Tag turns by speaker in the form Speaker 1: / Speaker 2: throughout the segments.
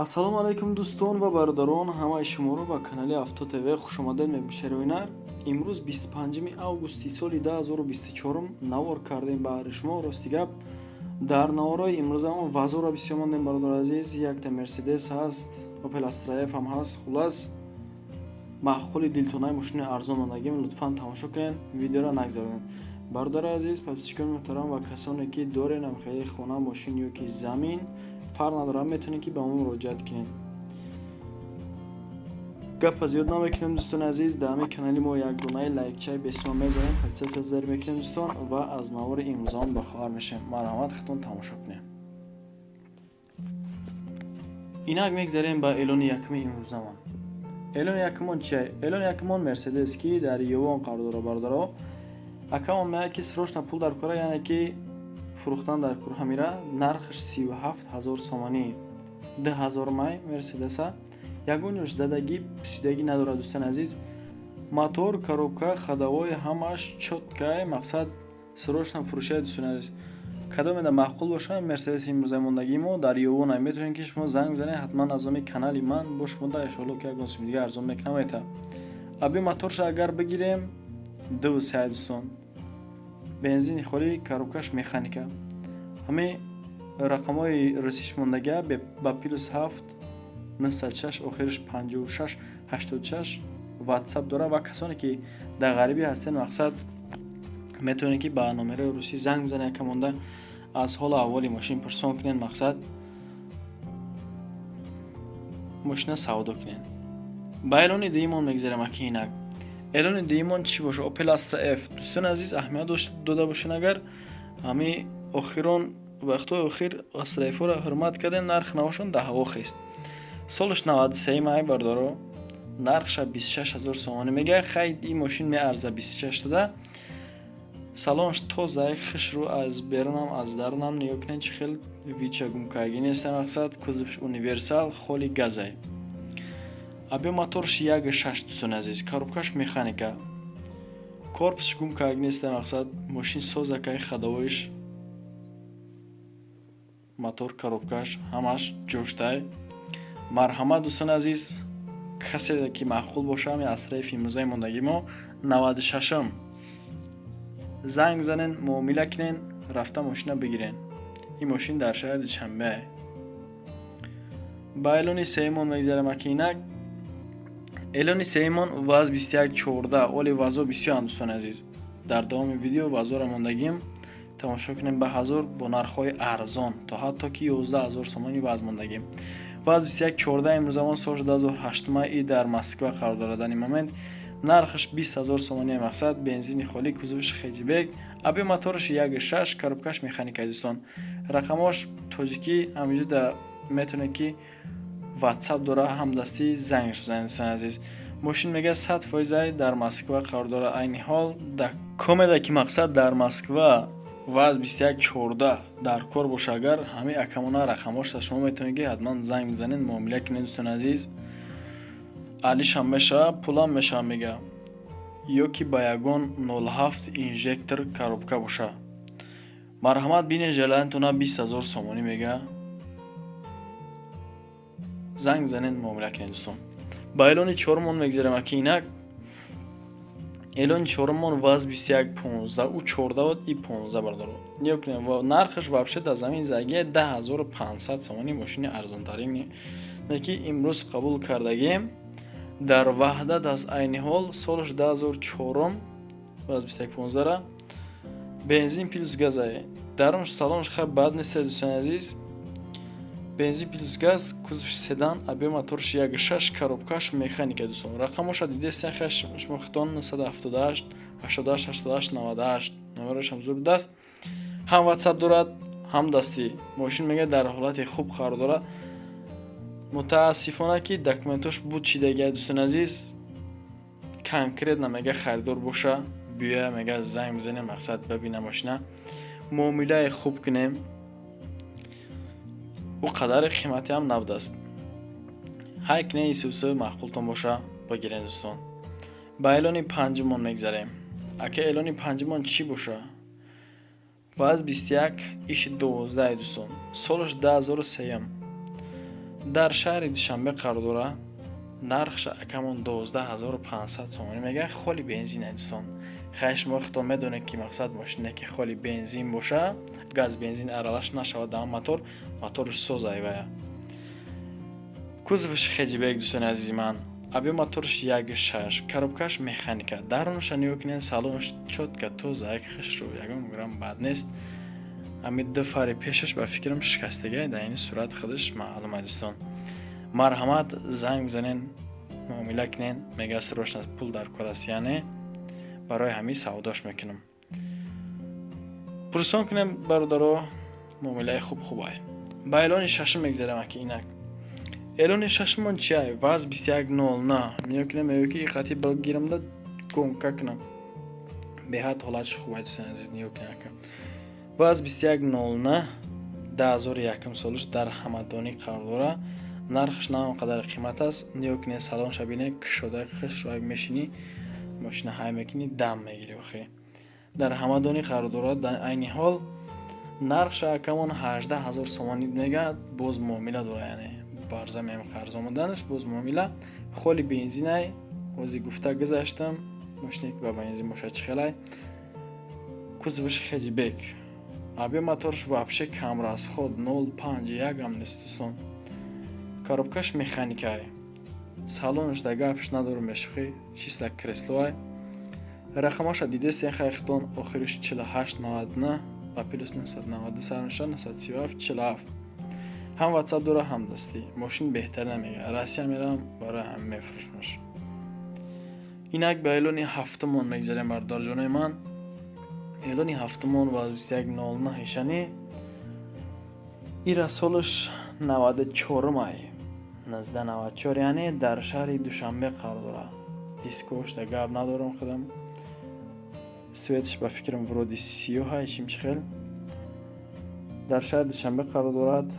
Speaker 1: Ассалому алайкум, дӯстон ва бародарон! Ҳамаи шуморо ба канали Авто ТВ хушомадед мебошед. Имрӯз 25 августи соли 2024 навор кардем баҳри шумо. Рости гап, дар наворҳои имрӯзамон вазора бисёр мондем, бародари азиз. Якта Мерседес ҳаст, Опел Астра Ф ҳам ҳаст. Хуллас, маъқули дилтонаи мошини арзон мондагим. Лутфан тамошо кунед, видеоро нагзаронед. Бародари азиз, подписчикони муҳтарам ва касоне ки дорен хеле хона, мошин ё ки замин, фарқ надорад, метавонед ки ба мо муроҷиат кунед. Гапа зиёд намекунем, дӯстони азиз. Дар ҳамин канали мо як дунаи лайкчаи бесима мезанем, подписаться зер мекунем, дӯстон, ва аз навори имрӯзаон бохабар мешавем. Марҳамат, худтон тамошо кунем. Инак мегзарем ба эълони якуми имрӯзамон. Эълони якумон чия? Эълони якумон Мерседес, ки дар Ёвон қарор дорад. Бародаро, акамон меяд, ки срочно пул дар кора, яъне ки фурӯхтан дар кор. Ҳамира нархаш 37 000 сомонӣ, 2000 май Мерседеса. Ягон ҷош задагӣ, пусидагӣ надорад, дӯстони азиз. Мотор, коробка, ходовой ҳамаш чёткай. Мақсад, срочно фурӯшия, дӯстони азиз. Кадомеда маъқул боша, Мерседес имрӯза мондагии мо дар Ёвона, метавонед ки шумо занг бизанед. Ҳатман аз номи канали ман бо шумо да иншоалло ки ягон суми дига арзон мекунам. Мета аби моторша агар бигирем, дуву сеай, дӯстон. Бензини холӣ, коробкаш механика. Ҳамин рақамҳои русиш мондагия ба +7 906, охириш 56 86 ватсап дорад. Ва касоне ки дар ғарибӣ ҳастед, мақсад, метавонед ки ба номерои русӣ занг бизанед, яка монда аз ҳолу аҳволи мошин пурсон кунед, мақсад, мошина савдо кунед. Ба эълони дуюмон мегзарем. Аки инак эълони дуюмон чӣ боша? Опел Астра Ф. Дӯстони азиз, аҳамият дода бошед, агар ҳамин охирон вақтҳои охир Астра Ф-ро ҳурмат кардем, нарх навошон дар ҳаво хест. Солаш 93 май, бардоро, нархша 26 000 сомонӣ мегӯяд. Хай, ин мошин меарза 26 тада. Салонш тоза, хушрӯ, аз берунам, аз дарунам нигоҳ кунед, чӣ хел вича гумкаргӣ неста. Мақсад, кузовш универсал, холи газай. Объём моторш 1,6, дӯстони азиз, коробкаш механика, корпусш гум кард неста. Мақсад, мошин созакай, ходовойш, мотор, коробкаш ҳамаш ҷоштай. Марҳамат, дӯстони азиз, касе ки маъқул боша, ҳами Астра Ф имрӯзаи мондагии мо 96-м, занг бизанен, муомила кунен, рафта мошина бигирен. Ин мошин дар шаҳри Душанбе. Ба эълони сеюмон мегзарем. Аки инак эълони сеюмон ВАЗ 2114. Оли ВАЗо бисёранд, дӯстони азиз. Дар давоми видео ВАЗора мондагим, тамошо кунем. Ба ҳазор бо нархҳои арзон, то ҳатто ки 11 000 сомони ВАЗ мондагим. ВАЗ 2114 имрӯзамон, соли 2008 и дар Москва қарор дорад. Дар ин момент нархаш 20 000 сомонии. Мақсад, бензини холӣ, кузовш хэтчбек, объём мотораш 1,6, коробкаш механикаи. Дӯстон, рақамҳош тоҷикӣ ҳаминҷо метавонед ки ватсап дора, ҳамдастӣ зангш бизанед. Дӯстони азиз, мошин мега 100 фоизай, дар Москва қарор дорад айни ҳол. Да комеда ки мақсад, дар Москва ВАЗ 2114 дар кор боша, агар ҳамин акамона рақамҳошта шумо метавонед ки ҳатман занг бизанед, муомила кунед. Дӯстони азиз, алишам мешава, пулам мешава, мега, ё ки ба ягон 07 инжектор коробка боша, марҳамат, бине желаниятона, 20 000 сомонӣ мега. Занг бизанед, муомила кунед. Дӯстон, ба эълони чорумон мегзарем. Аки инак эълони чорумон ВАЗ 2115. Ӯ 14 буд, и 15, бардоро. Нигоҳ кунем, нархаш вообще дар замин загия, 10 500 сомонӣ. Мошини арзонтарин ки имрӯз қабул кардагем дар Ваҳдат аст айни ҳол. Солаш 2004, ВАЗ 2115-ра, бензин плюс газай. Дарунш, салонш хай бад нест, дӯстони азиз. Бензин плюс газ, кузовш седан, объём моторш 1,6, коробкаш механика. Дӯстон, рақамоша дидестен, хай шумо хитон, 978 88 88 98 номерашам зур будааст. Ҳам ватсап дорад, ҳам дастӣ. Мошин мега дар ҳолати хуб қарор дорад. Мутаассифона ки документош буд чидагия, дӯстони азиз. Конкретно мега, харидор боша, биёя, мега, занг бизанем, мақсад, бибина мошина, муомилаи хуб кунем. Ӯ қадари қиматиам набудааст. Ҳай кне исусы маъқултон боша, бигирен. Дӯстон, ба эълони панҷумон мегзарем. Ака, эълони панҷумон чӣ боша? ВАЗ 21 иш 12, дӯстон, солаш 2003. Дар шаҳри Душанбе қарор дора. Нархша акамон 12 500 сомонӣ мега, холи бензин. Дӯстон, хай, шумо худтон медонед, ки мақсад мошине ки холи бензин боша, газ бензин аралаш нашавад дар мотор, моторш созай вая. Кузовш хэтчбек, дӯстони азизи ман, объём моторш 1,6, коробкаш механика. Дарунша нигоҳ кунед, салонш чётко, тоза, як хушрӯ, ягон грамм бад нест. Ами ду фари пешаш ба фикрам шикастагиай, дар ини сурат худаш маълум ай. Дӯстон, марҳамат, занг бизанен, муомила кунен. Мега, срочно пул дар кор аст, яъне барои ҳамин савдош мекунам. Пурсон кунем, бародаро, муомилаи хуб хубай. Ба эълони шашум мегзарем аки. Инак, эълони шашумон чиай? ВАЗ 2109. Нигоҳ кунем, мегӯ ки қати гирамда гонка кунам. Беҳад ҳолатш хубай, дӯстони азиз, нигоҳ кунем, ака. ВАЗ 2109, 2001 солаш, дар Ҳамадонӣ қарор дора. Нархаш на он қадар қимат аст. Нигоҳ кунед, салонша бинед, кушода, хушрӯ, мешинӣ, мошина ҳай мекунӣ, дам мегирӣ охе. Дар Ҳамадонӣ қарор дорад. Дар айни ҳол нархша акамон 18 000 сомонӣ мегӯяд, боз муомила дора, яъне барзамем қарз омаданаш боз муомила. Холи бензинай, ҳозир гуфта гузаштам, мошине ки ба бензин бошад чӣ хелай. Кузоваш хэтчбек, объём моторш вообще кам расход, 0,5 ам нест, дӯстон. Коробкаш механикай, салонаш да гапш надорум, бешухӣ, чисто креслоай. Рақамоша дидестен хайхтон, охириш 4899, ба плюс 992 сар мешавад, 937 47. Ҳам ватсап дора, ҳам дастӣ. Мошин беҳтар намега, Россия мерам, барои ҳам мефурӯшмаш. Инак, ба эълони ҳафтумон мегзарем, бародарҷонои ман. Эълони ҳафтумон ва 2109 ишани. Ира солаш 94-м ай, 1994, яъне дар шаҳри Душанбе қарор дорад. Дискошда гап надорам худам. Цветш ба фикрам вроде сиёҳай, чим чи хел. Дар шаҳри Душанбе қарор дорад.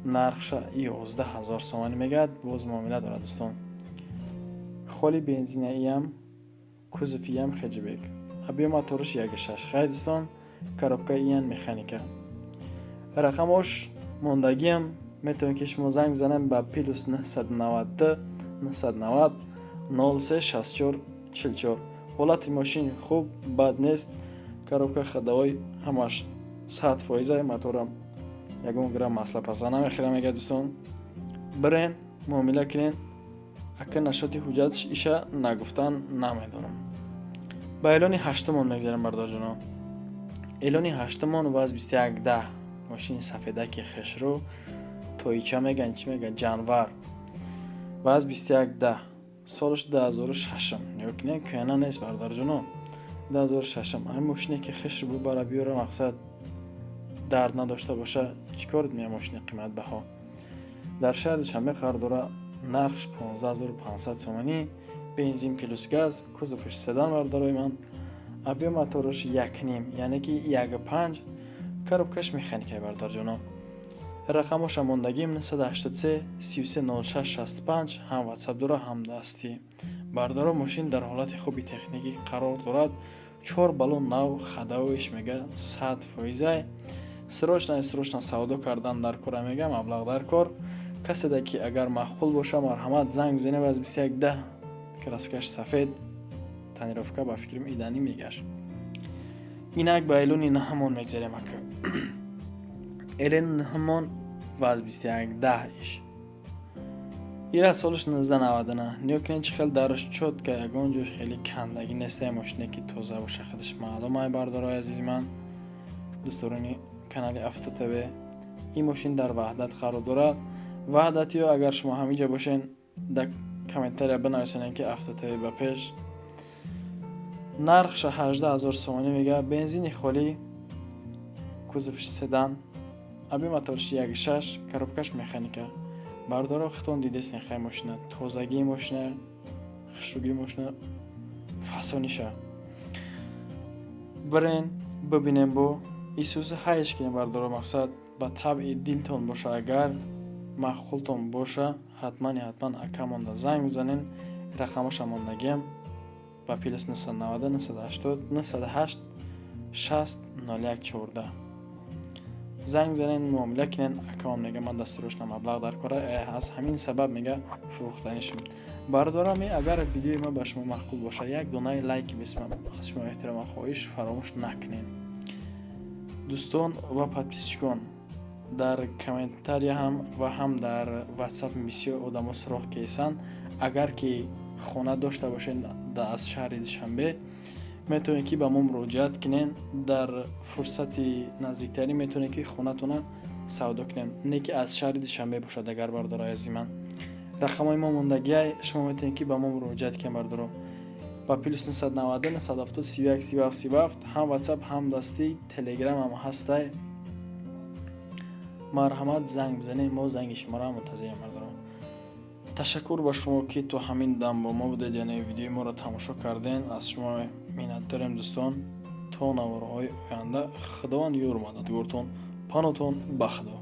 Speaker 1: Нархша 11 000 сомонӣ мегӯяд, боз муомила дорад, дӯстон. Холи бензинаиам, кузовиам хэтчбек, объём мотораш 1,6. Хай, дӯстон, коробка иян механика. Рақамош мондагиам, метавонед ки шумо занг бизанед ба плюс 992 990 03 64 44. Ҳолати мошин хуб, бад нест. Коробка, ходовой ҳамаш 100%-а, моторам ягон грамм масла паса намехӯра, мегӯяд. Дӯстон, бирен, муомила кунен. Ака, нашоти ҳуҷҷатш иша нагуфтан намедонам. Ба эълони ҳаштумон мегзарем, бародарҷоно. Эълони ҳаштумон ВАЗ 2110, мошини сафедаки хешрӯ, тоича меган, чӣ меган, ҷанвар. ВАЗ 2110, солаш 2006-м. Нигоҳ кунед, кӯяна нест, бародарҷоно. 2006-м. Ҳамин мошине ки хешро бубара, биёра, мақсад дард надошта боша, чӣ кор мея мошини қиматбаҳо? Дар шаҳри Душанбе қарор дора. Нархш 15 500 сомонӣ, бензин плюс газ, кузовш седан, бародарои ман. Объём мотораш 1,5, яъне ки 1,5, коробкаш механикай, бародарҷоно. Рақамоша мондагим: 983 33 06 65. Ҳам ватсап дора, ҳам дастӣ. Бародаро, мошин дар ҳолати хуби техникӣ қарор дорад, чор баллон нав, ходовойш мега 100%-ай. Срочно, срочно савдо кардан дар кора, мега, маблағ дар кор. Каседа ки агар маъқул боша, марҳамат, занг бизанед. ВАЗ 2110, краскаш сафед, тонировка ба фикрам иданӣ мегашт. Инак, ба эълони наҳамон мегзарем, ака. Эълони наҳамон ВАЗ 2110 иш. Ира солаш 1999. Нигоҳ кунед, чӣ хел дараш чётко, ягон ҷош хеле кандагӣ нестае. Мошине ки тоза боша, худаш маълум ай. Бардорои азизи ман, дӯстдорони канали Авто ТВ, ин мошин дар Ваҳдат қарор дорад. Ваҳдатиё, агар шумо ҳаминҷа бошен, дар комментария бинависонед, ки Авто ТВ ба пеш. Нархша 18 000 сомонӣ мега, бензини холӣ, кузовш седан, объём моторш 1,6, коробкаш механика. Бардоро, худтон дидестен, хай, мошина тозагии мошина, хушрӯгии мошина, фасониша бирен, бибинем, бо исуси ҳайш кунем. Бардоро, мақсад ба табъи дилтон боша, агар маъқултон боша, ҳатмани ҳатман акамонда занг бизанен. Рақамоша мондагиам ба плюс 990 980 908 60 01 14. Занг занен, муомила кунен. Акамон мега, ман да срочно маблағ дар кора, аз ҳамин сабаб мега фурӯхтанишм. Бародарами, агар видеои ма ба шумо маъқул бошад, як донаи лайки бисмам, аз шумо эҳтирома хоҳиш, фаромӯш накунед, дӯстон ва подписчикон. Дар комментария ҳам ва ҳам дар WhatsApp бисёр одамо суроғ кесанд. Агар ки хона дошта бошед аз шаҳри Душанбе, метавонед, ки ба мо муроҷиат кунед. Дар фурсати наздиктарин метавонед, ки хонатона савдо кунем, не ки аз шаҳри Душанбе бошад. Агар, бародарои азизи ман, рақамҳои мо мондагиай, шумо метавонед, ки ба мо муроҷиат кунед, бародаро, ба +990 970 31 37 37. Ҳам WhatsApp, ҳам дастӣ, Телеграм ҳам ҳастай. Марҳамат, занг бизанед, мо занги шуморо мунтазирем. Бародаро, ташаккур ба шумо, ки то ҳамин дам бо мо будед, яъне видеои моро тамошо карден. Аз шумо миннатдорем, дӯстон. То наворҳои оянда Худованд ёру мададгортон, панотон ба Худо.